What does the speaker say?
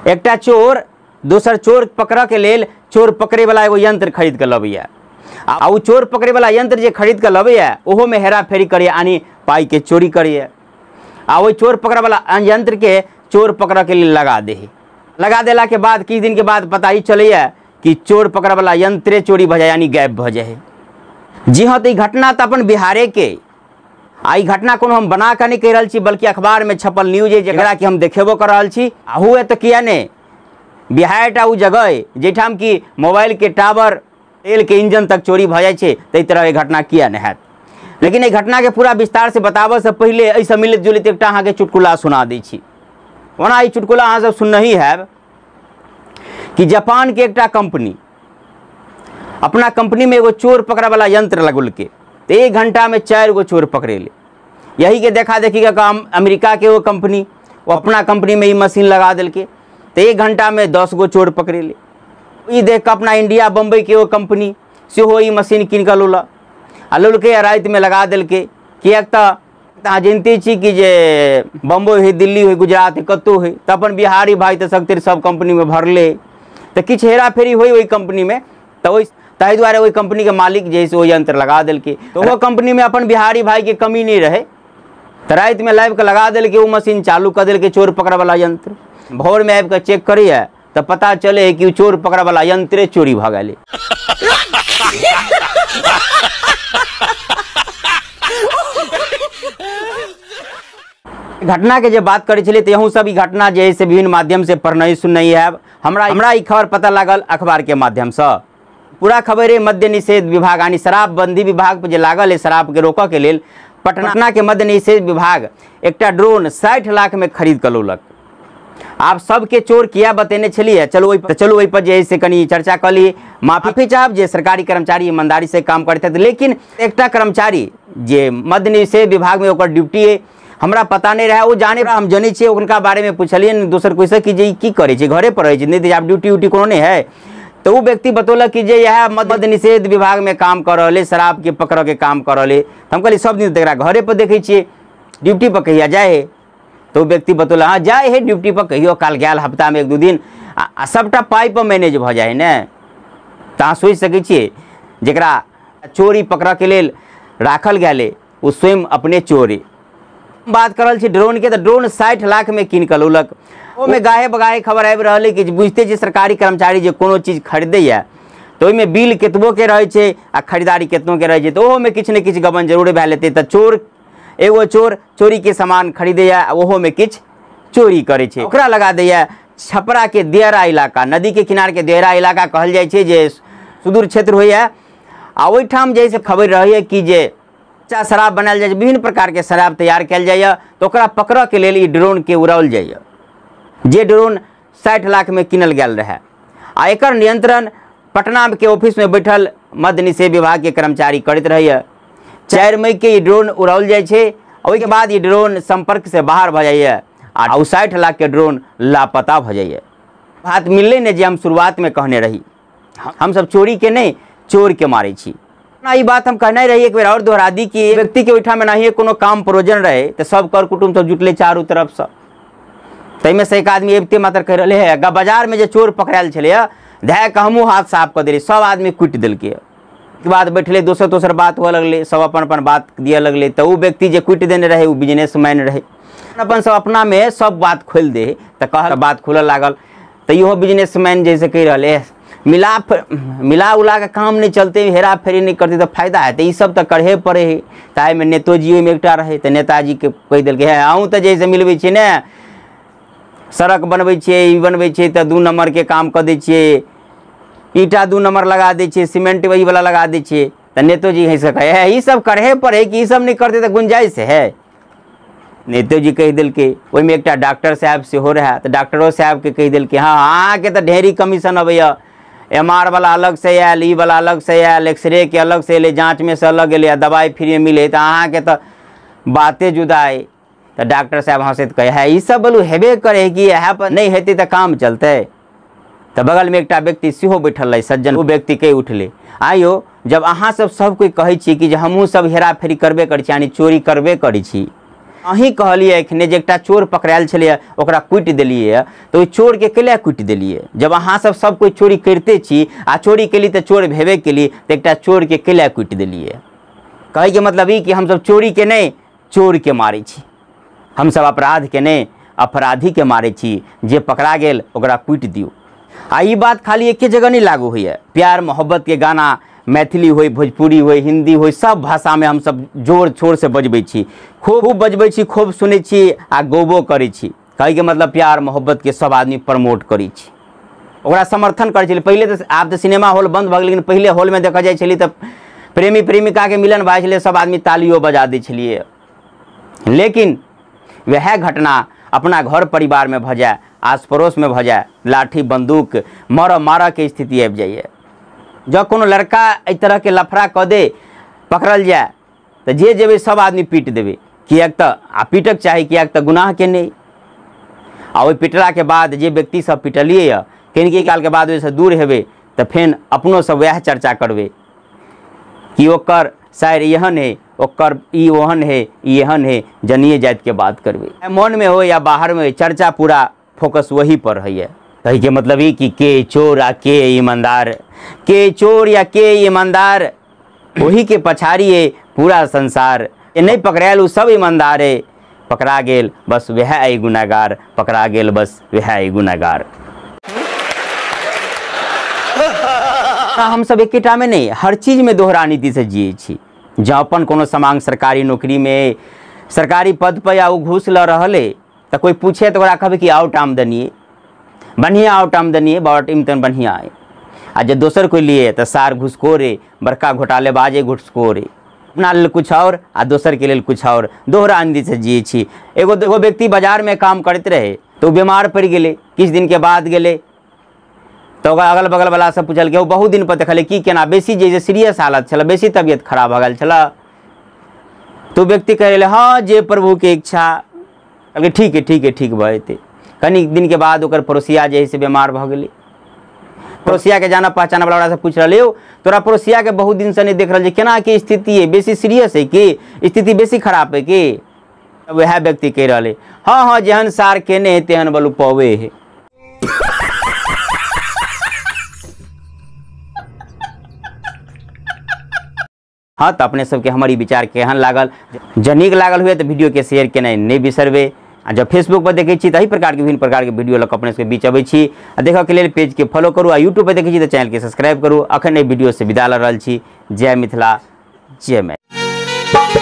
एकटा चोर दोसर चोर पकड़ऽ के लेल चोर पकड़े वाला एगो यंत्र खरीद के लबैया आ ओ चोर पकड़े वाला यंत्र जे खरीद के लबैया ओहो में हेरा फेरी करैया, यानी पाई के चोरी करैया आ ओहि चोर पकड़े वाला यंत्र के चोर पकड़ऽ के लेल लगा दे। लगा देला के बाद किछु दिन के बाद पता ही चलैया कि चोर पकड़े वाला यंत्रे चोरी भऽ जाए, यानी गायब भऽ जाए। जी हाँ, तो ई घटना तो अपन बिहारे के आ ई घटना कोनो हम बना कऽ नहि कहि रहल छी, बल्कि अखबार में छपल न्यूज है जकरा कि हम देखेबो कर रहल छी। आ हुए तो किया ने, बिहार टा ओ जगह है जाहिठाम कि मोबाइल के टावर तेल के इंजन तक चोरी भऽ जाइ छै, ताहि तरह ई घटना किया नहि हैत। लेकिन एहि घटना के पूरा विस्तार से बताबऽ से पहिले एहिसँ मिलैत जुलैत एकटा अहाँके चुटकुला सुना दै छी। ओना ई चुटकुला अहाँ सब सुननही हैब कि जापान के एकटा कंपनी अपना कंपनी में एगो चोर पकड़े वाला यंत्र लगौलकै तो 1 घंटा में 4 गो चोर पकड़ेले। यही के देखा देखी के काम अमेरिका के एगो कंपनी वो अपना कंपनी में ई मशीन लगा देलकै तो 1 घंटा में 10 गो चोर पकड़ेले। ई देख कऽ अपना इंडिया बम्बई के एगो कंपनी सेहो ई मशीन कीन कऽ लौलक आ लौलकै आ रातिमे लगा देलकै। किएक तऽ अहाँ जनते छी कि जे बम्बई होइ, दिल्ली होइ, गुजरात होइ, कतहु होइ, तऽ अपन बिहारी भाइ तऽ सभतरि सब कंपनीमे भरले, तऽ किछु हेराफेरी होइ ओहि कंपनीमे, तऽ ओहि ताहि दुआरे ओहि कंपनीके मालिक जे है से ओ यंत्र लगा देलकै। तऽ ओहो कंपनीमे अपन बिहारी भाइके कमी नहि रहै, तऽ रातिमे लाबि कऽ लगा देलकै, ओ मशीन चालू कऽ देलकै चोर पकड़ैवला यंत्र। भोरमे आबि कऽ चेक करैए तऽ पता चलै है कि ओ चोर पकड़ैवला यंत्रे चोरी भऽ गेलै। घटना के जे बात करै छलियै तऽ अहूँ सब ई घटना जे है से विभिन्न माध्यम से पढ़नही सुननही हैब। हमरा ई खबर पता लागल अखबार के माध्यम से। पूरा खबर है मद्य निषेध विभाग यानी शराबबंदी विभाग पर जे लागल है शराब के रोकऽ के लेल, पटना के मद्य निषेध विभाग एकटा ड्रोन 60 लाख में खरीद कऽ लौलक। आब सबके चोर किया बतेने छलियै, चलू ओहि पर जे है से कनि चर्चा कऽ ली। माफी चाहब जे सरकारी कर्मचारी ईमानदारी से काम करैत छथि, लेकिन एकटा कर्मचारी जे मद्य निषेध विभाग में ओकर ड्यूटी है, हमरा पता नहीं रहा, वो जाने हम जनै छियै, हुनका बारे में पुछलियनि दोसर कोइसँ कि जे ई की करै छै, घरे पर रहै छै, नहि तऽ आब ड्यूटी उटी कोनो नहि है। तऽ ओ व्यक्ति बतौलक कि जे इएह मद्य निषेध विभाग में काम कऽ रहल है, शराब के पकड़ऽ के काम कऽ रहल है। हम कहलियै सब दिन तऽ एकरा घरे पर देखै छियै, ड्यूटी पर कहिया जाइ है? तऽ ओ व्यक्ति बतौलक हँ जाइ है ड्यूटी पर, कहियो काल गेल हफ्तामे 1-2 दिन, आ सबटा पाइ पर मैनेज भऽ जाइ है ने। तऽ अहाँ सोचि सकै छियै जकरा चोरी पकड़ऽ के लेल राखल गेल है ओ स्वयं अपने चोर है। बात कर रहल छी ड्रोन के, तऽ ड्रोन 60 लाख में कीन कऽ लौलक। ओहिमे गाहे बगाहे खबर आबि रहल है कि बुझिते छी सरकारी कर्मचारी जे कोनो चीज खरीदैए तऽ ओहिमे बिल केतबो के रहै छै आ खरीदारी केतनो के रहै छै, तऽ ओहोमे किछु ने किछु गबन जरूरे भए लेतै। तऽ चोर एगो चोर चोरी के सामान खरीदैए आ ओहोमे किछु चोरी करै छै, ओकरा लगा दैए छपरा के दियरा इलाका, नदी के किनार के दियरा इलाका कहल जाइ छै जे सुदूर क्षेत्र होइए। आ ओहिठाम जे से खबर रहैए कि जे शराब बनायल जाइ छै, विभिन्न प्रकार के शराब तैयार कयल जाइए, तऽ ओकरा पकड़ऽ के लेल ई ड्रोन के उड़ाओल जाइए, जे ड्रोन 60 लाख में कीनल गेल रहै। आ एकर नियंत्रण पटना के ऑफिस में बैठल मद्य निषेध विभाग के कर्मचारी करैत रहैए। 4 मई के ई ड्रोन उड़ाओल जाइ छै, ओहिके बाद ई ड्रोन संपर्क से बाहर भऽ जाइए आ ओ 60 लाख के ड्रोन लापता भऽ जाइए। बात मिललै ने जे हम शुरुआत में कहने रही, हमसब चोरी के नहि चोर के मारै छी। ई बात हम कहने रही, एक बेर और दोहरा दी कि व्यक्ति के ओहिठाम एनाहिए कोनो काम प्रयोजन रहे तऽ सब कर कुटुम्ब सब जुटलै चारू तरफसँ, ताहिमे से एक आदमी अबिते मात्र कहि रहलै हे बाजार में जे चोर पकड़ायल छलैए धए कऽ हमहूँ हाथ साफ कऽ देलियै, सब आदमी कुटि देलकै। ओहिके बाद बैठलै दोसर दोसर बात हुअ लगलै, सब अपन अपन बात दिअ लगलै। तऽ ओ व्यक्ति जे कुटि देने रहै ओ बिजनेसमैन रहै, अपन सब अपनामे सब बात खोलि दे तऽ कहल बात खुलऽ लागल। तऽ इहो बिजनेसमैन जैसे कहि रहलै मिला उला के काम नहि चलते, हेरा फेरी नहि करतै तऽ फायदा हेतै, ई सब तऽ करहे पड़े है। ताहिमे नेतोजी ओहिमे एकटा रहै तऽ नेताजीके कहि देलकै हे अहूँ तऽ जैसे मिलबै छियै ने, सड़क बनबै छियै, ई बनबै छियै तऽ 2 नम्बर के काम कऽ दै छियै, ईटा 2 नम्बर लगा दै छियै, सीमेंट वही वाला लगा दै छियै। तऽ नेतोजी हँसि कऽ कहै हे ई सब करहे पड़े कि ई सब नहि करतै तऽ गुंजाइश है। नेतोजी कहि देलकै। ओहिमे एकटा डॉक्टर साहेब सेहो रहए तऽ डॉक्टरो साहेबके कहि देलकै हँ अहाँके तऽ ढेरी कमीशन अबैए, एम आर वाला अलग से आयल, ई वाला अलग से आयल, एक्सरे के अलग से एलै, जाँचमे से अलग एलै आ दवाइ फ्रीमे मिलै, तऽ अहाँके तऽ बाते जुदा अइ। तऽ डॉक्टर साहेब हँसैत कहै है ई सब बोलू हेबे करै कि इएह पर नहि हेतै तऽ काम चलतै। तऽ बगलमे एकटा व्यक्ति सेहो बैठल रहै सज्जन, ओ व्यक्ति कहि उठलै आइयो जब अहाँ सब सब कोइ कहै छियै कि जे हमहूँ सब हेराफेरी करबे करै छी यानी चोरी करबे करै छी, अहीं कहलियै एखने जे एकटा चोर पकड़ायल छलैए ओकरा कुटि देलियै, तऽ ओहि चोरके कैला कुटि देलियै? जब अहाँ सब सब कोइ चोरी करिते छी आ चोरी केली तऽ चोर भेबे केली, तऽ एकटा चोरके कैला कुटि देलियै? कहैके मतलब ई कि हमसब चोरीके नहि चोरके मारै छी, हमसब अपराधके नहि अपराधीके मारै छी। जे पकड़ा गेल ओकरा कुटि दियौ। आ ई बात खाली एके जगह नहीं लागू होइए। प्यार मोहब्बत के गाना मैथिली होय, भोजपुरी होय, हिंदी होय, सब भाषामे हमसब जोर शोर से बजबै छी, खूब बजबै छी, खूब सुनै छी आ गौबो करै छी। कहैके मतलब प्यार मोहब्बत के सब आदमी प्रमोट करै छी, ओकरा समर्थन करै छलै। पहिले तऽ आब तऽ सिनेमा हॉल बंद भऽ गेल, लेकिन पहिले हॉलमे देखल जाइ छलै तऽ प्रेमी प्रेमिकाके मिलन भए छलै, सब आदमी तालियो बजा दै छलियै। लेकिन वएह घटना अपना घर परिवारमे भऽ जाय, आस पड़ोसमे भऽ जाय, लाठी बंदूक मरऽ मारऽके स्थिति आबि जाइए। जँ कोनो लड़का एहि तरहके लफड़ा कऽ दे, पकड़ल जाय, तऽ जे जेबै सब आदमी पीट देबै, किएक तऽ आ पीटक चाही, किएक तऽ गुनाह के नहि। आ ओहि पिटलाके बाद जे व्यक्ति सब पिटलियै यऽ कनिके कालके बाद ओहिसँ दूर हेबै तऽ फेन अपनो सब वएह चर्चा करबै कि ओकर शायर एहन है, ओकर ई ओहन है, ई एहन है, जनिए जातिके बात करबै। मोनमे हो या बाहरमे हो, चर्चा पूरा फोकस वही पर होइए। कहैके मतलब ई कि के चोर आ के ईमानदार, के चोर या के ईमानदार, ओही के पछाड़ी है पूरा संसार। ये नहीं पकड़ायल उ सब ईमानदार है, पकड़ा गेल बस वह है गुनाहगार, पकड़ा गेल बस वह है गुनाहगार। हम सब एकेटा में नहीं, हर चीज में दोहरा नीति से जिये छी। जँ अपन कोनो समांग सरकारी नौकरी में सरकारी पद पर या ओ घूस लऽ रहल है तऽ कोई पूछे तऽ ओकरा कहबै कि आउट आमदनी बढ़िआँ, आउट आमदनी बड़ इमतन बढ़िआँ है। आ जे दोसर कोई लिए तऽ सार घुसखोर है, बड़का घोटालेबाज है, घुसखोर है। अपना लेल कुछ और आ दोसर के लेल कुछ और, दोहरा नीति से जिये छी। एगो एगो व्यक्ति बाजार में काम करैत रहे तऽ ओ बीमार पड़ि गेलै, किछु दिन के बाद गेलै तऽ ओकरा अगल बगल वाला सब पुछलकै, ओ बहुत दिन पर देखलै कि केना बेसी जे सीरियस हालत छलै, बेसी तबियत खराब भऽ गेल छलै। तऽ ओ व्यक्ति कहै रहै हँ जे प्रभु के इच्छा। कहलकै ठीक है ठीक है ठीक भऽ जेतै। कनिक दिन के बाद ओकर पड़ोसिया जे है से बीमार भऽ गेलै। पड़ोसिया के जाना पहचान वाला ओकरा से पूछि रहलै, यौ तोरा पड़ोसिया के बहुत दिन से नहीं देख रहल छै, केना के स्थिति है, बेसी सीरियस है कि स्थिति बेसी खराब है कि? वएह व्यक्ति कहि रहलै हँ हँ जेहन सार केने है तेहन बलु पवे है। हाँ तो अपने सबके हमर ई विचार केहन लागल? जँ नीक लागल हुए तऽ वीडियो के शेयर केनाइ नहि बिसरबै। आ जब फेसबुक पर देखै छी तऽ एहि प्रकार के विभिन्न प्रकार के वीडियो लऽ कऽ अपने सबके बीच अबै छी। आ देखऽ के लेल पेज के फॉलो करू आ यूट्यूब पर देखै छी तऽ चैनल के सब्सक्राइब करू। अखन एहि वीडियो से विदा लऽ रहल छी। जय मिथिला, जय मैथिली।